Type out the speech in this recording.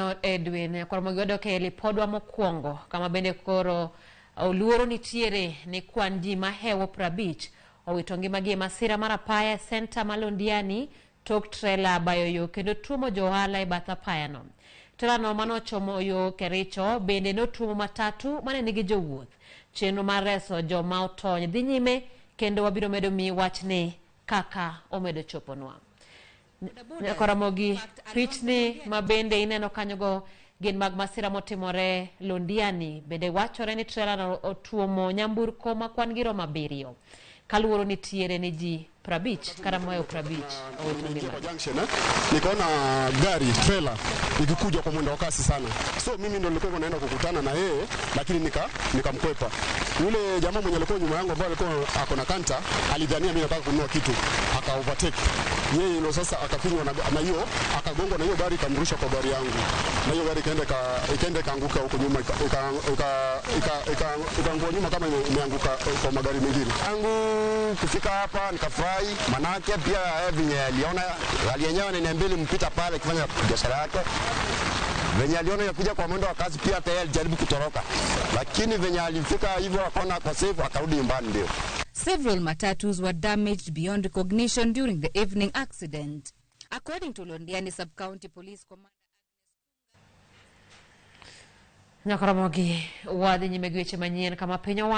Erokamano Edwin. Koro wadok e lipodwa mokwongo kama bende koro oluoro nitiere ni kwan ji mahewo 50 owito ngimagi e masira mar apaya e senta ma Londiani tok trela bayo yo kendo tuomo jo ohala e bath apayano. Trelano manochomo yo Kericho bende notuomo matatu mane nigi jowuoth. Chenro mar reso joma otony dhi nyime kendo wabiro medo miyi wachni kaka omedo choponwa. Nyakoromogi pichni ma bende ineno kanyogo gin mag masira motimore Londiani. Bende wachore ni trela otuomo nyamburko ma kwan gi romo 7. Kaluoro nitiere ni ji 50 kata mohewo 50 owito ngimagi. Junction, eh? Nikaona gari trailer ikikuja kwa mwendo wa kasi sana, so mimi ndo nilikuwa naenda kukutana na yeye, lakini nikamkwepa. Yule jamaa mwenye alikuwa nyuma yangu ambaye alikuwa ako na kanta alidhania mimi nataka kununua kitu, aka overtake yeye, ndo sasa akafinywa na hiyo, akagongwa na hiyo gari, ikamrusha kwa gari yangu, na hiyo gari ikaenda ikaanguka huko nyuma, ikaangua nyuma kama imeanguka kwa magari mengine. Tangu kufika hapa nikafurahi, manake pia yeye venye aliona gari yenyewe ananiambia ilimpita pale akifanya biashara yake. Venye aliona inakuja kwa mwendo wa kasi, pia hata yeye alijaribu kutoroka, lakini venye alifika hivyo akaona kwa safe, akarudi nyumbani ndio. Several matatus were damaged beyond recognition during the evening accident. According to Londiani Sub-County Police Commander Nyakoromogi wadhi nyime gi weche manyien kama piny owacho